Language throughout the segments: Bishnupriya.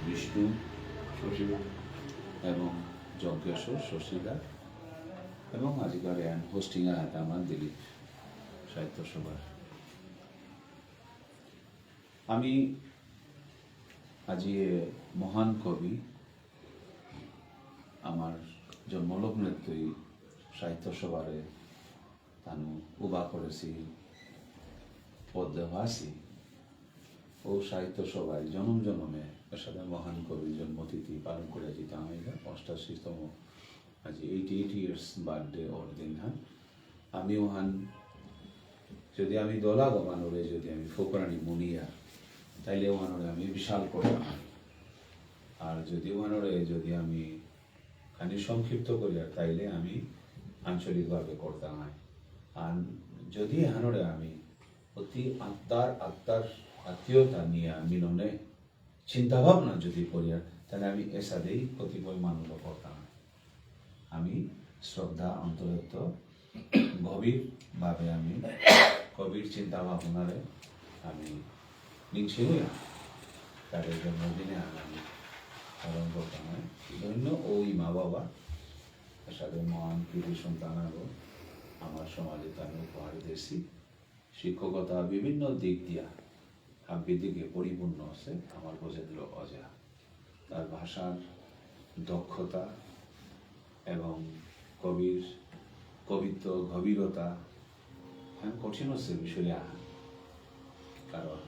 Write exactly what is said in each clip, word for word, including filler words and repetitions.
বিষ্ণু, শশীদা এবং যজ্ঞেশ্বর, শশীদা এবং আজিকার এহান হোস্টিং আহাত আমার দিলীপ সাহিত্য সভার। আমি আজি এ মহান কবি আমার জন্মলগ্নেত্তই সাহিত্য সভারে তানু উবা করেসি পদ্মভাষী ও সাহিত্য সভায় জনম জনমে এসাদে মহান কবির জন্মতিথি পালন করে যেতে আমি অষ্টাশিতম আজি এইটি এইট ইয়ার্স বার্থডে ওর দিন হ্যাঁ। আমি ওহান যদি আমি দলা গমানোরে যদি আমি ফোকরানি মুনিয়া তাইলে ওহানোরে আমি বিশাল করতাম। আর যদি ওহানোরে যদি আমি খানি সংক্ষিপ্ত করিয়া তাইলে আমি আঞ্চলিকভাবে করতাম। আর যদি এহানোরে আমি অতি আত্মার আত্মার আত্মীয়তা নিয়ে মিলনে চিন্তা ভাবনা যদি করিয়া তাহলে আমি এসাদেই কতিপয় মানুষ করতাম। আমি শ্রদ্ধা অন্তরত্ব গভীরভাবে আমি কবির চিন্তা ভাবনারে আমি নিংসিং হইয়া তাদের জন্মদিনে আমি পালন করতাম। ধন্য ও ইমা বাবা সাদে মহান কৃতি সন্তান আরো আমার সমাজে তার উপহার দেসি শিক্ষকতা বিভিন্ন দিক দিয়া হাব্বি দিকে পরিপূর্ণ আছে আমার ব্রজেন্দ্র ওঝা। তার ভাষার দক্ষতা এবং কবির কবিত্ব গভীরতা হ্যাঁ কঠিন আছে বিষয় আহান। কারণ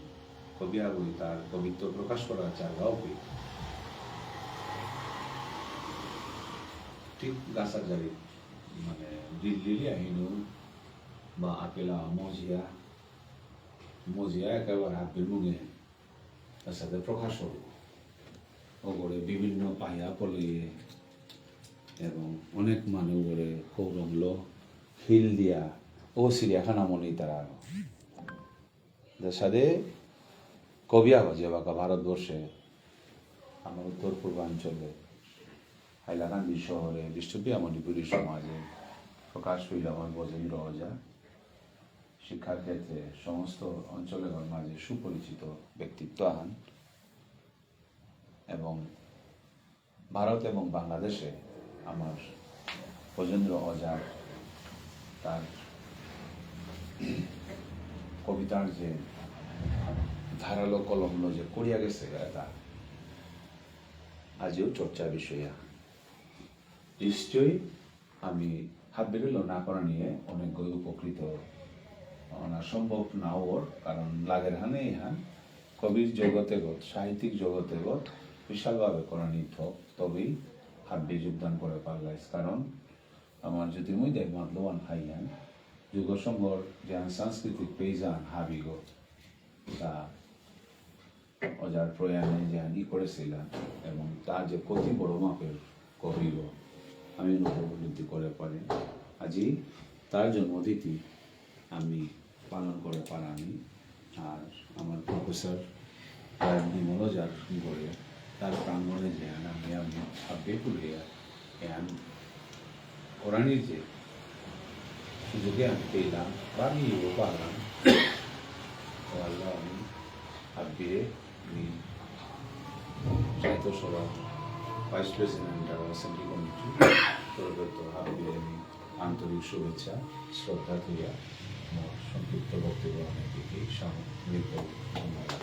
কবি আগই তার কবিত্ব প্রকাশ করার জায়গাও কি ঠিক গাছা জারি মানে দিল্লি আহিনু বা আপেলা মজিয়া মজিয়া একেবারে হাবির মুঙে এসাদে প্রকাশ হল। ওগরে বিভিন্ন পায়া পলে এবং অনেক মানে ওগরে কৌরমলো হিল দিয়া ও চিড়িয়াখানা মনে তারা সাদে কবি আগ যে বাকা ভারতবর্ষে আমার উত্তর পূর্বাঞ্চলে হাইলাকান্দি শহরে বিষ্ণুপ্রিয়া মণিপুরী সমাজে প্রকাশ হইল আমার ব্রজেন্দ্র ওঝা। শিক্ষার ক্ষেত্রে সমস্ত অঞ্চলের মাঝে সুপরিচিত ব্যক্তিত্ব আহান এবং ভারত এবং বাংলাদেশে আমার ব্রজেন্দ্র ওঝার তার কবিতার যে ধারালো কলমলো যে করিয়া গেছে এটা আজিও চর্চা বিষয় আহান। নিশ্চয়ই আমি হাবিরে লো না করা নিয়ে অনেক গই উপকৃত অনা সম্ভব না ওর কারণ লাগের হানে ইহান কবির জগতেগত সাহিত্যিক জগতেগত বিশালভাবে করা নিত তবেই হাব্বি যোগদান করে পারলাইস। কারণ আমার যদি মুই দেখ মাতলো আন হাইয়ান যুগ সংঘর যে আন সাংস্কৃতিক পেইজান হাবিগ তা ওঝার প্রয়াণে যে আন ই করেছিলেন এবং তার যে কতি বড় মাপের কবিগ আমি অনুভব উপলব্ধি করে পারি। আজি তার জন্মতিথি আমি পালন করে পারানি। আর আমার প্রফেসর তার বিমল ওঝার ঘরে তার প্রাঙ্গণে যে আন আমি আমি হাব্বে পুড়িয়া এহান করানির যে সুযোগে আমি পেলাম বা আমি ইয়েও পারলাম। ও আল্লাহ আমি হাব্বিরে আমি সাহিত্য সভা ভাইস প্রেসিডেন্ট আর অ্যাসেম্বলি কমিটি তরফে তো হাব্বিরে আমি আন্তরিক শুভেচ্ছা শ্রদ্ধা দিয়া আমার সংক্ষিপ্ত বক্তব্য আমি এটুকুই সামগ্রিক ধন্যবাদ।